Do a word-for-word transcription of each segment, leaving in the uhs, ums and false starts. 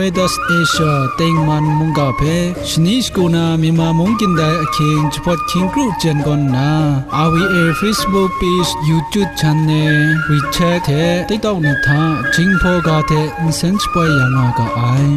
West Asia tengman mungga hpe shani shagu na Myanmar mung kyin dai ahkying jahpawt hkying kru jen gawn nna, R V A Facebook page, YouTube channel, WeChat hte TikTok ni hta Jinghpaw ga hte nsen shapoi ya nga ga ai.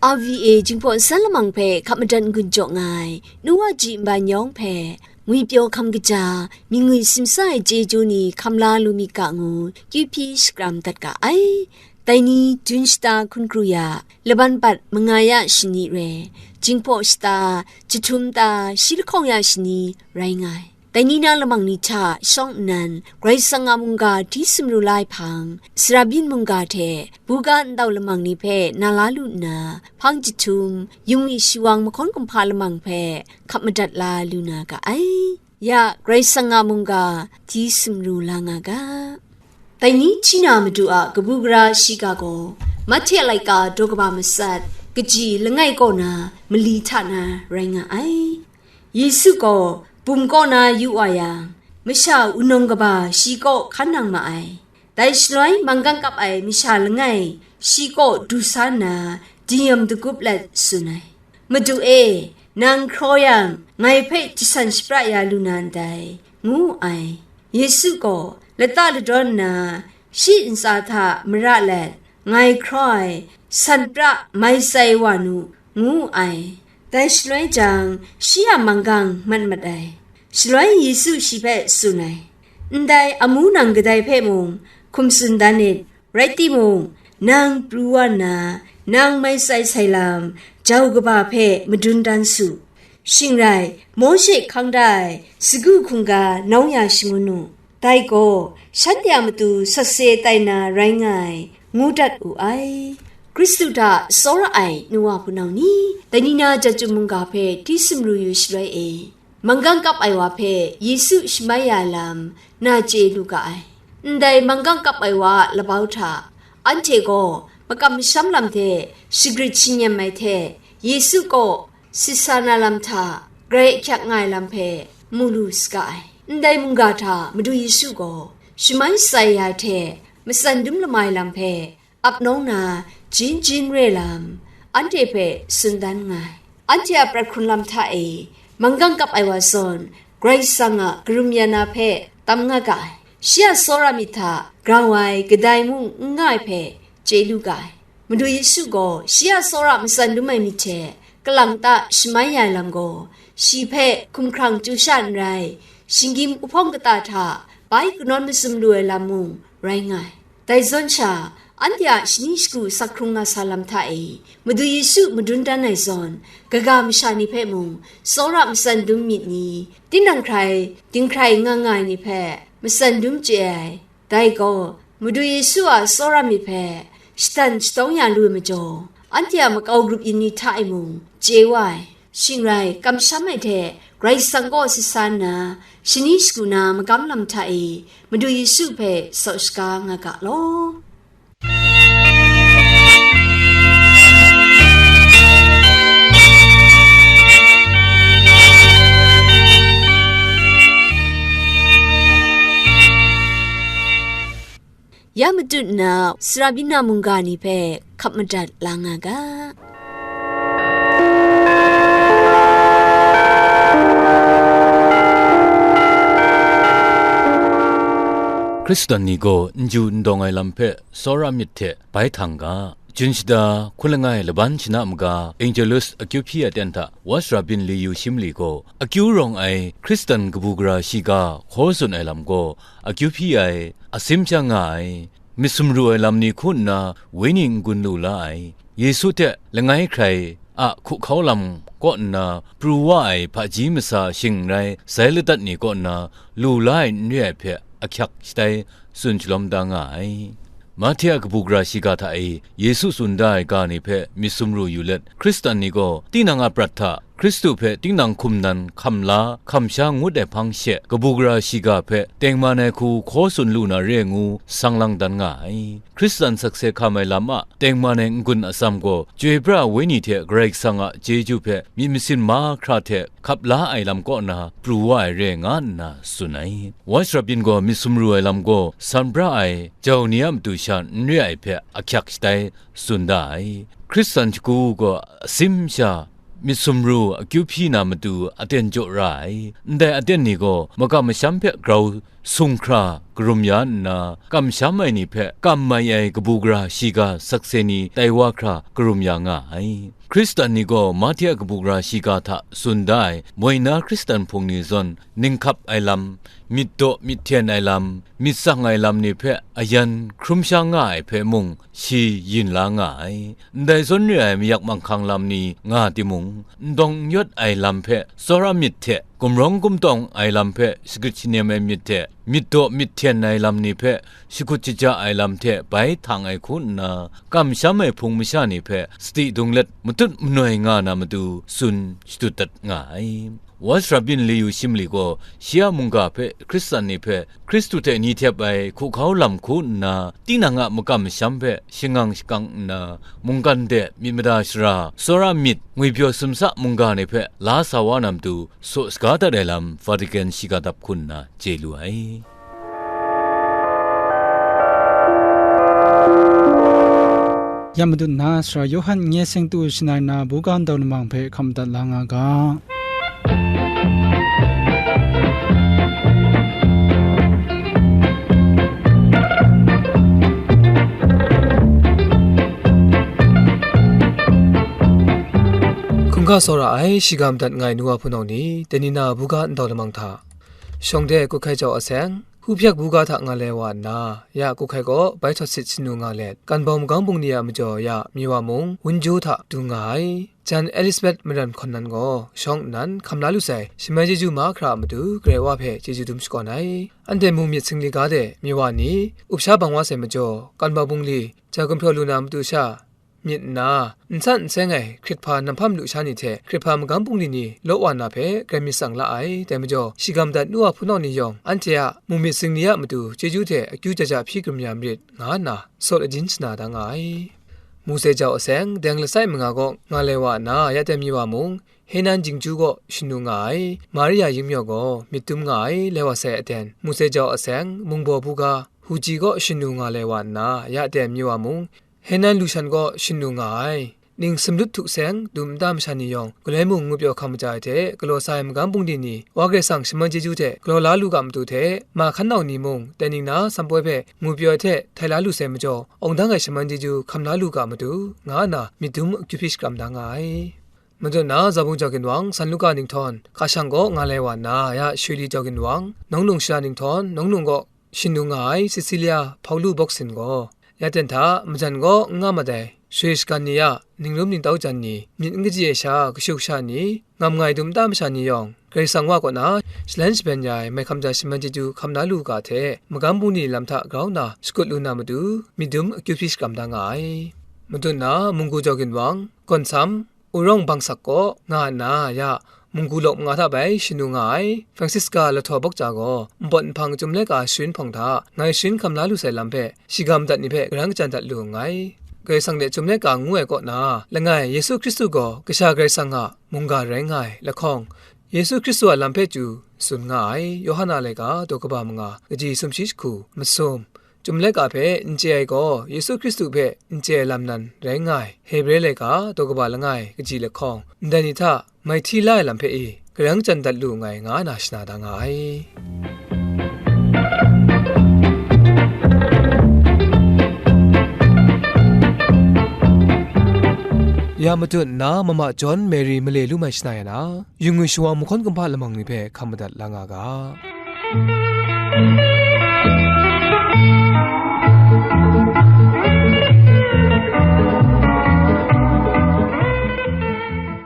R V A Jinghpaw nsan lamang hpe hkap madat n-gun jaw nga ai, nu wa ji nban yawng hpe, ngwipyaw hkam kaja, myingwi simsa ai chyeju ni hkam la lu myit ga ngu, kyu hpyi shakram dat ga ai. Dai ni, Jun shata hkun kru ya, laban pat manga ya shani re, Jinghpaw shata, jahtum ta, shi lahkawng ya shani rai nga ai. Dai ni na lamang ni hta shawng nnan, Karai Kasang a mungga hti sumru la ai hpang, sara byin mungga hte buga ndau lamang ni hpe na la lu nna, hpang jahtum, yungwi shawang mahkawn kumhpa lamang hpe hkap madat la lu na ga ai. Ya, Karai Kasang a mungga hti sumru la nga ga. Dai ni hti na Madu a kabu gara shiga gaw, Mahte a laika daw kaba matsat, kaji langai kaw na mali hta na rai nga ai. Yesu gaw bum kaw na yu wa yang, masha wunawng kaba shi kaw hkan nang ma ai. Dai shaloi manggang kap ai masha langai shi kaw du sa nna, dingnyam dagup let tsun ai, "Madu e, nang hkraw yang, ngai hpe jasan shapra ya lu na ndai," ngu ai. Yesu gaw lata ladawn nna, shi ntsa hta mara let, "Ngai hkraw ai, san pra, mai sai wa nu," ngu ai. Dai shaloi jang, shi a manggang mat mat ai. Shaloi Yesu shi hpe tsun ai, "Ndai amu nang kadai hpe mung hkum tsun dan it, rai timung, nang pru wa nna, nang mai sai sai lam jau kaba hpe madun dan su. Shing rai, Mawshe hkang da ai sagu hkungga nawng ya shangun u. Dai gaw shanhte a matu sakse tai na rai nga ai," ngu dat wu ai. Hkristu hta tsawra ai nu wa hpunau ni, dai ni na Jahtum mungga hpe hti sumru yu shaloi e, manggang kap ai wa hpe Yesu shamai ya ai lam na chye lu ga ai. Ndai manggang kap ai wa a labau hta, anhte gaw makam masham lam hte shagrit shingnyam ai hte, Yesu kaw sit sa na lam hta grai ahkyak nga ai lam hpe mu lu saga ai. Ndai mungga hta Madu Yesu gaw shamai sai ya ai hte matsan dum lamai lam hpe ap nawng na, jin jin re lam, anhte hpe tsun dan nngai. Anhte a prat hkrun lam hta e, manggang kap ai wa zawn, Karai Kasang a karum ya na hpe tam nga ga ai. Shi a tsawra myit hta grau ai kadai mung n nga ai hpe chye lu ga ai. Madu Yesu gaw shi a tsawra matsan dum ai myit hte kalang ta shamai ya ai lam gaw, shi hpe hkumhkrang chyu sha n rai, shinggyim uhpawng kata hta bai kanawn mazum lu ai lam mung rai nga ai. Dai zawn sha, anhte a shani shagu sak hkrung nga sa lam hta e, Madu Yesu madun dan ai zawn, kaga masha ni hpe mung, tsawra matsan dum myit ni, tinang hkrai, dinghkrai nga nga ai ni hpe matsan dum chye ai. Dai gaw, Madu Yesu a tsawra myit hpe shadan shatawng ya lu ai majaw, anhte a makau grup yin ni hta e mung chye wa ai. Shing rai, kamsham ai hte Karai Kasang kaw sit sa nna, shani shagu na magam lam hta e Madu Yesu hpe saw shaga nga ga law. Ya matut nna, sara byin na mungga ni hpe hkap madat la nga ga. Hkristan ni gaw n ju n dawng ai lam hpe tsawra myit hte bai htang ga. Jun shada, hkun langai laban shana maga, Angelus akyu hpyi aten hta, Watch Rabin Liyu Shimli gaw, akyu rawng ai Hkristan kabu gara shiga hkaw tsun ai lam gaw, akyu hpyi ai, asim chyang nga ai, myit sumru ai lam ni hku nna, wenyi n-gun lu la ai, Yesu hte langai hkrai a hkuhkau lam kaw nna pru wa ai hpaji masa shing n rai, sai ladat ni kaw nna lu la ai n re ai hpe ahkyak shatai tsun shalawm da nga ai. Mahte a kabu gara shiga hta e Yesu tsun da ai ga ni hpe myit sumru yu let, Hkristan ni gaw tinang a prat hta Hkristu hpe tinang hkum nan hkam la, hkam sha ngut ai hpang she, kabu gara shiga hpe tengman ai hku hkaw tsun lu na re ngu sang lang dan nga ai. Hkristan sakse hkam ai lam a tengman ai n-gun atsam gaw, chyoi pra ai Wenyi hte Karai Kasang a chyeju hpe myit masin mahkra hte hkap la ai lam kaw na pru wa ai re nga nna tsun ai. Watch Rabin gaw myit sumru ai lam gaw san pra ai jau ni a matu sha n re ai hpe ahkyak shatai tsun da ai. Hkristan shagu gaw asim sha myit sumru akyu hpyi na matu aten jaw ra ai. Ndai aten ni gaw makam masham hpe grau sung hkra karum ya nna, kamsham ai ni hpe kam mai ai kabu gara shiga sakse ni tai wa hkra karum ya nga ai. Hkristan ni gaw Mahte a kabu gara shiga hta tsun da ai moi na Hkristan hpung ni zawn, ninghkap ai lam, myit daw myit hten ai lam, myit tsang ai lam ni hpe ayan hkrum sha nga ai hpe mung, shi yin la nga ai. Ndai zawn re ai mayak manghkang lam ni nga timung, n dawng n yawt ai lam hpe tsawra myit hte, gumrawng gumtawng ai lam hpe shagrit shanem ai myit hte, myit daw myit hten ai lam ni hpe shakut shaja ai lam hte bai htang ai hku nna, kamsham ai hpung masha ni hpe sadi dung let matut manoi nga na matu tsun shadut dat nga ai. Watch Rabin Lyu Shimli gaw shi a mungga hpe Hkristan ni hpe Hkristu hte ni htep ai hkuhkau lam hku nna, tinang a makam masham hpe shangang shakang nna, mungkan de myit mada shara, tsawra myit, ngwipyaw sumsa mungga ni hpe la sa wa na matu, saw saga dat ai lam Vatican shiga dap hku nna chye lu ai. Ya madat na, Sara Yawhan nye seng tu shangai na buga ndau lamang hpe hkam dat la nga ga. Hkungga tsawra ai shiga madat ngai nu wa hpunau ni, dai ni na buga ndau lamang hta, shawng de kut hkai jau aseng, Hku hpyak buga hta nga le wa nna, ya kut hkai kaw bai htawt sit shanu nga let, Kanbau magam bungli a majaw ya Miwa mung, Wunju hta du nga ai. Jan Elizabeth maran hkawn nan gaw, shawng nnan hkam la lu sai, shamai chyeju mahkra a matu Karai Wa hpe chyeju dum shakawn ai. Anhte mu myit singli ga de Miwa ni, up sha bang wa sai majaw, Kanbau bungli, ja gumhpraw lu na matu sha, myit nna, n san n seng ai hkrit hpa namhpa malu sha ni hte hkrit hpa magam bungli ni law wa na hpe grai myit tsang la ai. Dai majaw, shiga madat nu wa hpunau ni yawng, anhte a mu myit singli a matu chyeju hte akyu ja ja hpyi karum ya marit, nga nna sawt ajin shana da nga ai. Muse jau aseng, deng lasai manga kaw nga lai wa nna, ya ten Miwa mung, Henan Jingju kaw shanu nga ai, Maria Yingmyaw gaw myit dum nga ai, lai wa sai aten, Muse jau aseng, mungbaw buga, Huji kaw shanu nga lai wa nna, ya ten Miwa mung, Henan Lushan kaw shanu nga ai. Ning sumlut htu seng, dum nta masha ni yawng, galoi mung ngupyaw hkam maja ai hte, galaw sa ai magam bungli ni, Wa Karai Kasang shaman chyeju hte galaw la lu ga matu hte, ma hkan nau ni mung, dai ning na sampoi hpe ngupyaw ai hte htai la lu sai majaw, awng dang ai shaman chyeju hkam la lu ga matu, nga nna myit dum akyu hpyi shakram da nga ai. Majaw na, Zabung jau ginwang, San Luka ninghtawn, hka shang kaw nga lai wa nna, ya Shuli jau ginwang, Nawng Nung Shara ninghtawn, Nawng Nung kaw shanu nga ai Sisilia Hpaulu Bawksin gaw, ya ten hta majan kaw n nga mat ai, share shagan ni a ningrum ningtau jan ni, myit n kaji ai sha kashu kasha ni, ngam nga ai dum nta masha ni yawng, Karai Kasang Wa kaw na shalan shaben ya ai mai hkam ja shaman chyeju hkam na lu ga hte, magam bungli lam hta grau nna shakut lu na matu, myit dum akyu hpyi shakram da nga ai. Madat na, Munggu jau ginwang, Gawnsam, Urawng Bangsak kaw nga nna, ya Munggu lawk manga hta bai shanu nga ai Francisca Lahtaw Bawkja gaw, npawt nhpang Chyum Laika sharin hpawng hta ngai sharin hkam la lu sai lam hpe, shiga madat ni hpe karan kajan dat lu nngai. Karai Kasang de Chyum Laika ngu ai kaw na, langai Yesu Hkristu gaw Kasha Karai Kasang a mungga rai nga ai lahkawng, Yesu Hkristu a lam hpe chyu tsun nga ai, Yawhan a laika daw kaba manga, kaji sumshi jahku, masum, Chyum Laika hpe n chye ai gaw, Yesu Hkristu hpe n chye ai lam nan rai nga ai, Hebre laika daw kaba langai, kaji lahkawng, ndai ni hta mai hti la ai lam hpe e, karan kajan dat lu nngai, nga na shana da nga ai. Ya madat nna, mama John Mary male lu mai shana ya na, yu ngwi shawang mahkawn kumhpa lamang ni hpe hkam madat la nga ga.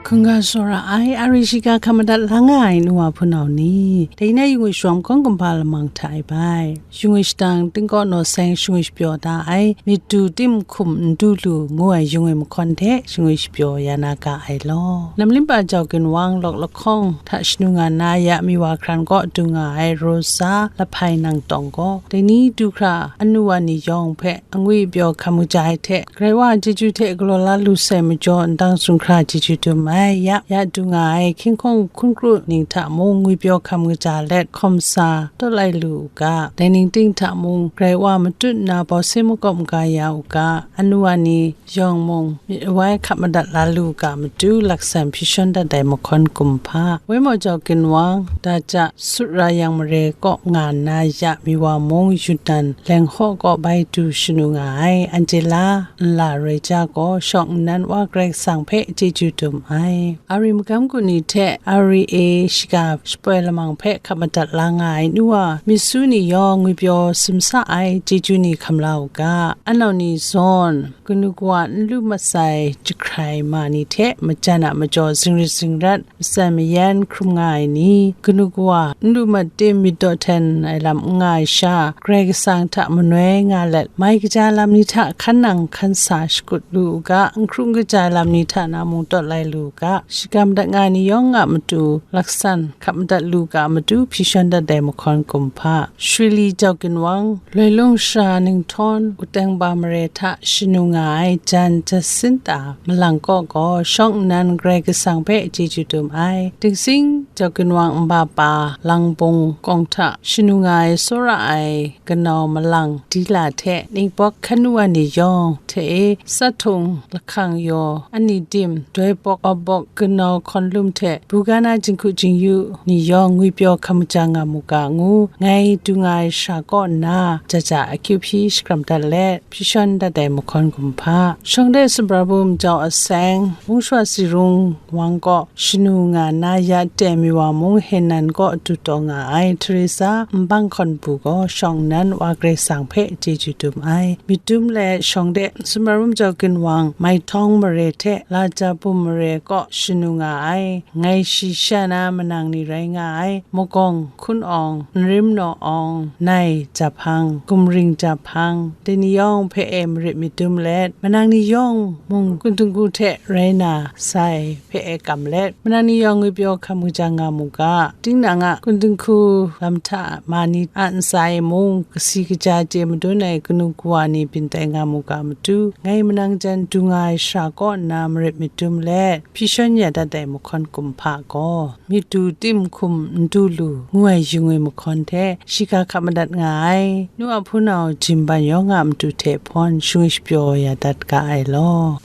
Hkungga tsawra ai, Ari shiga hkap madat la nga ai nu wa hpunau ni, dai na yu ngwi shawng hkawng kumhpa lamang hta e bai. Yu ngwi shadang, tingkaw naw seng yu ngwi shapyaw da ai, myit du tim hkum n du lu ngu ai yu ngwi mahkawn hte yu ngwi shapyaw ya na ga ai law. Namlimpa jau ginwang lawk lahkawng hta shanu nga na ya mi wa hkran kaw du nga ai Rosa Lahpai Nang Tawng gaw, dai ni du hkra anu wa ni yawng hpe angwi pyaw hkam kaja ai hte, Karai Wa a chyeju hte galaw la lu sai majaw, ndang sumhkra chyeju dum ai, ya, ya du nga ai hkying hkawng hkun kru ning hta mung ngwipyaw hkam kaja let, hkawm sa tawt lai lu u ga, dai ning ting hta mung Karai Wa matut nna bawse makawp maga ya u ga, anu wa ni yawng mung myit awai hkap madat la lu ga matu, laksan hpyi shawn dat ai mahkawn kumhpa, Waimaw jau ginwang, daja sut ra yang mare kaw nga nna ya mi wa mung, Yunnan Leng Haw kaw bai du shanu nga ai Angela nla Roi Ja gaw shawng nnan Wa Karai Kasang hpe chyeju dum ai. Ari magam ku ni hte Ari e shiga shapoi lamang hpe hkap madat la nga ai nu wa, myit su ni yawng ngwipyaw simsa ai chyeju ni hkam la u ga, anau ni zawn, kanu kawa n lu mat sai jahkrai ma ni hte majan a majaw zingrit zingrat, matsan mayan hkrum nga ai ni, kanu kawa n lu mat tim myit daw hten ai lam n nga ai sha, Karai Kasang hta manoi nga let, mai kaja lam ni hta hkan nang hkan sa shakut lu u ga, n hkrung kaja ai lam ni hta na mung tawt lai lu u ga, shiga madat nga ai ni yawng a matu, laksan hkap madat lu ga matu, hpyi shawn dat ai mahkawn kumhpa, Shwi Li jau ginwang, Loi Lung Sara Ninghtawng, Uteng Ba mare hta shanu nga ai Jan Jacinta Malang kaw gaw shawng nnan Karai Kasang hpe chyeju dum ai. Dingsing jau ginwang nba pa Langbung kawng hta shanu nga ai tsawra ai kanau malang Dila hte Ningbawk hkan nu wa ni yawng hte e, Sathung lahkang yaw, ani tim, doi bawk, awp bawk, kanau hkawn lum hte, bugana jinghku jingyu ni yawng ngwipyaw hkam maja nga mu ga ngu, ngai du nga ai sara kaw nna, ja ja akyu hpyi shakram dat let, hpyi shawn dat ai mahkawn kumhpa, shawng de sumra bum jau aseng, Mungshuwa Sirung wang kaw shanu nga na ya teng mi wa mung Henan kaw du taw nga ai Teresa Nbang Hkawn Bu gaw shawng nnan Wa Karai Kasang hpe chyeju dum ai. Myit dum let shawng de sumra bum jau ginwang, Maitawng mare hte Laja bum mare kaw shanu nga ai, ngai shi sha na manang ni rai nga ai, Magawng Hkun Awng, Nrim Naw Awng, Nai Jahpang, Gumring Jahpang, dai ni yawng hpe e marit myit dum let, manang ni yawng mung Kun Dinghku hte rai na sai hpe e kam let, manang ni yawng ngwipyaw hkam kaja nga mu ga, tinang a Kun Dinghku lam hta ma ni a ntsa e mung, kasi kaja chye madun ai kanu kawa ni byin tai nga mu ga matu, ngai manang jan du nga ai sara kaw nna marit myit dum let, hpyi shawn ya dat ai mahkawn kumhpa gaw, myit du tim hkum n du lu ngu ai yu ngwi mahkawn hte, shiga hkap madat nga ai, nu a hpunau Jin Ban yawng a matu hte hpawn shangwi shapyaw ya dat ga ai law.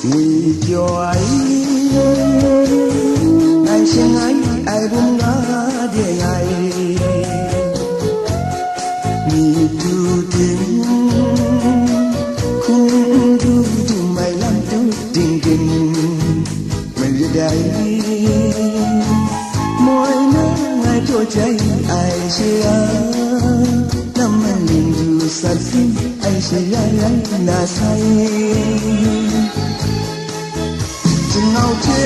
Ngwi pyaw ai, ngai sheng ai, ai bum nga de ai. Myit du tim, hkum du dum ai lam tu ding ding, marit ai. Moi na ngai pyaw jai ai she a, lam maning du sat sin ai she ya ya na sai. Jingau hte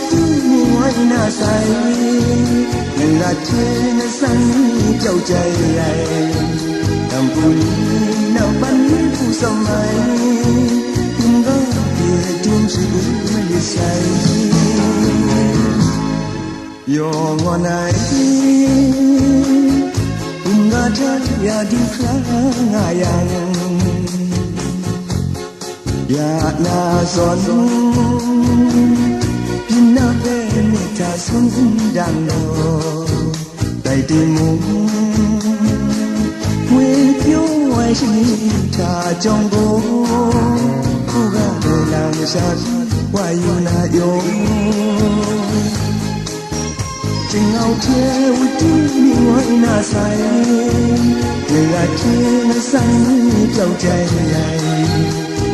tu mu ai na sai, na lat hte na san ni jau jai ai. Dampu ni na ban ni hpu sam ai, hkungga hte dum shi u malit sai. Yawng ngawn ai, hkungga hta ya du hkra nga yang, ya na zawn, byin na hpe myit hta sung dang law. Rai timung, ngwi pyaw ai shani hta jawng gaw, hkungga ai lang sha wa yu na yaw. Jingau hte wutu ni ngoi na sai, Mara hte lasang ni pyaw jai ai,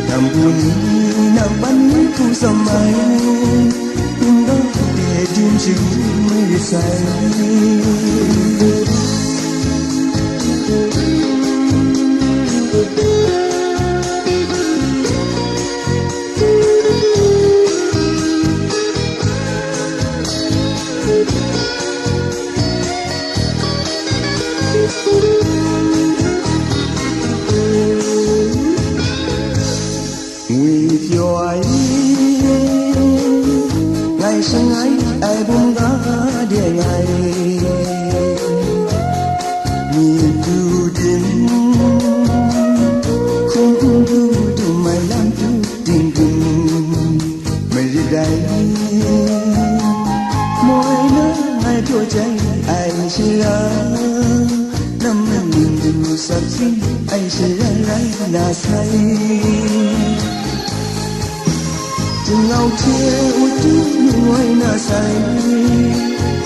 Nampu ni nang ban ni hku tsawm ai, Hpungga de dim shagu marit sai. Ngwi pyaw ai, ngai shangai ai bum ga de ngai. Myidu dim, hkum du du mai lam du ding ding, marit dai. Moi na ngai pyaw jai ai shara, nam ning du sat sin ai shara rai na sai. Jingau hte wutu ni ngoi na sai,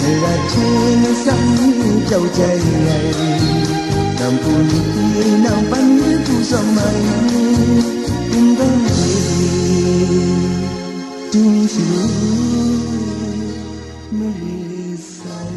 Mara hte lasang ni pyaw jai ai, Nampu ni nang ban ni hku tsawm ai, Hpungga de dim shagu marit sai.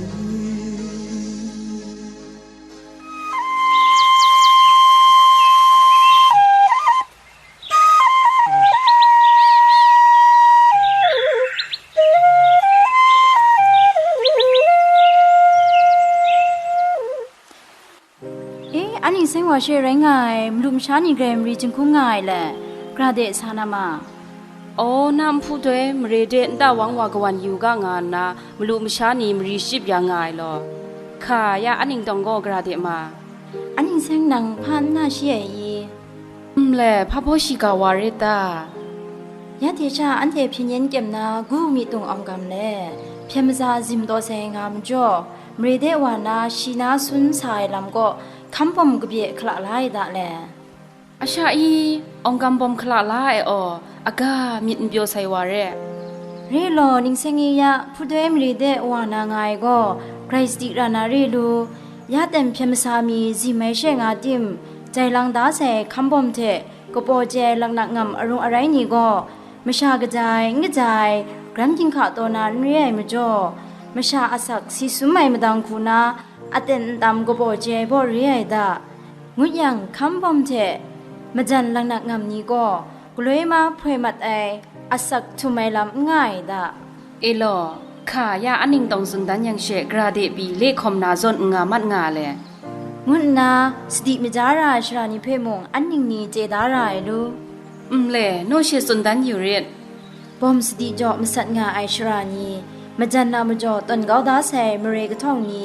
E, anhte seng wa she rai nga ai, malu masha ni grai mari jinghkung nga ai le, gra de sa na ma. Aw, na nhpu doi mare de nta wang wa kawan yu ga nga nna, malu masha ni mari shachyip ya nga ai law, hka ya anhte tawng gaw gra de ma. Anhte seng nang hpa n na shi ai i? Nle, hpa baw shiga wa rit ta? Ya hte sha anhte hpyen yen kyem na gu myi tung awng gam le, hpyen maza zim taw sai nga majaw, mare de wa na shi na sun sa ai lam kaw hkam bawm kabye hkala la ai da le. A sha i, awng gam bawm hkala la ai aw, aga myit n pyaw sai wa re. Re law, ning seng e ya, hpudoi mare de wa na nga ai gaw, grai sadi ra na re lu. Ya ten hpyen masa mi zim ai she nga tim, jai lang da sai hkam bawm hte, kabaw chye ai laknak ngam arung arai ni gaw, masha kaja ai, n kaja ai, gram ginhka taw na n re ai majaw, masha asak si sum ai madang hku na, aten ntam kabaw chye ai baw re ai da, ngut yang, hkam bawm hte majan laknak ngam ni gaw, galoi ma hpoi mat ai, asak htum ai lam n nga ai da. E law, hka ya anhte tawng tsun dan yang she, gra de pyi le hkawm na zawn n nga mat nga le, ngu nna sadi maja ra ai shara ni hpe mung an ning ni chye da ra ai lu. Nle, naw she tsun dan yu rit. Bawm sadi jaw masat nga ai shara ni, majan a majaw tawn kau da sai mare kahtawng ni,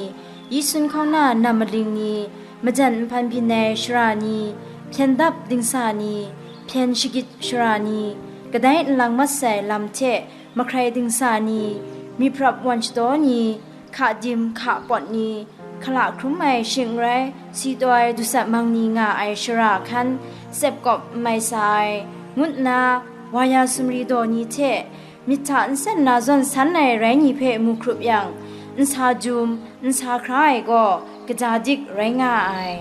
yi sun hkawng na nam maling ni, majan nhpan byin ai shara ni, hpyen dap dingsa ni, hpyen shagit shara ni, kadai nlang mat sai lam hte mahkrai dingsa ni, myi prap wan shadaw ni, hka dim hka pawt ni, hkala hkrum ai shing n rai, si taw ai dusat mang ni nga ai shara hkan, tsep kawp n mai sa ai, ngu nna, wa ya sumri daw ni hte, myit hta nsen na zawn san ai rai ni hpe mu hkrup yang, nsa jum, nsa hkra ai gaw, kaja dik rai nga ai.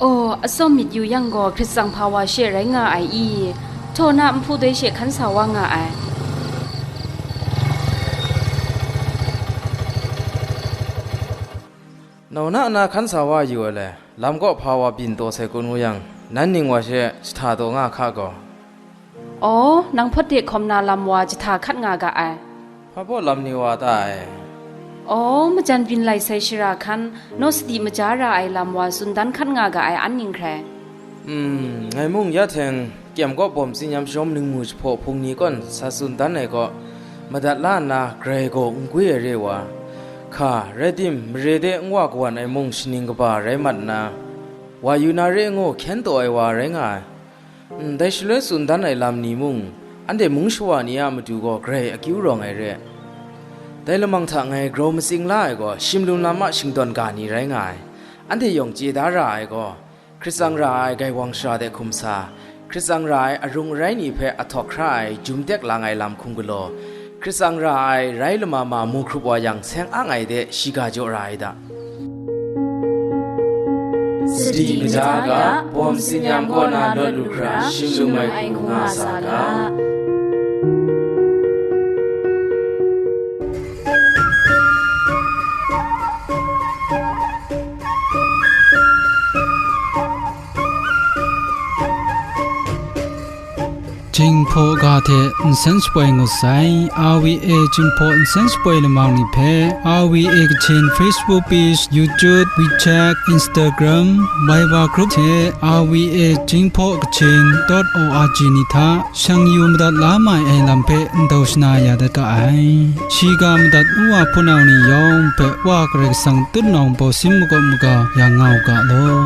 Aw, atsawm myit yu yang gaw, hkrit tsang hpa wa she rai nga ai i? Htaw na nhpu doi she hkan sa wa nga ai. Nau na na hkan sa wa yu ai le, lam kaw hpa wa byin taw sai kun ngu yang, nan ning wa she jahta taw nga hka gaw. Aw, nang hpawt de hkawm na lam wa jahta hkat nga ga ai. Hpa baw lam ni wa ta ai? Aw, majan byin lai sai shara hkan, naw sadi maja ra ai lam wa tsun dan hkat nga ga ai an ning hkrai. Mm, ngai mung ya hteng, kyem kaw bawm tsinyam sharawm ningmu jahpaw hpung ni kawn sa tsun dan ai kaw, madat la nna grai gaw n gwi ai re wa, hka, rai tim, mare de n wa kawan ai mung shaning kaba rai mat nna, wa yu na re ngu hkyen taw ai wa rai nga ai. Ndai shaloi tsun dan ai lam ni mung, anhte mung shawa ni a matu gaw grai akyu rawng ai re. Dai lamang hta ngai grau matsing la ai gaw, shimlum lam a shingdawn ga ni rai nga ai. Anhte yawng chye da ra ai gaw, hkrit tsang ra ai gaiwang shara de hkum sa, hkrit tsang ra ai arung arai ni hpe ahtawk hkra ai jum tek lang ai lam hkum galaw, Katsang ra ai rai lama ma mu hkrup wa yang, seng ang ai de shiga jaw ra ai da. Sadi kaja ga, bawm tsinyam kaw na lawt lu hkra, shing lung ai hku nga sa ga. Jinghpaw ga hte nsen shapoi ngut sai. R V A Jinghpaw nsen shapoi lamang ni hpe R V A Kachin Facebook page, YouTube, WeChat, Instagram, Viber group hte R V A Jinghpaw Kachin dot O R G ni hta shang yu madat la mai ai lam hpe ndau shana ya dat ga ai. Shiga madat nu wa hpunau ni yawng hpe Wa Karai Kasang tutnawng bawsin makawp maga ya nga u ga law.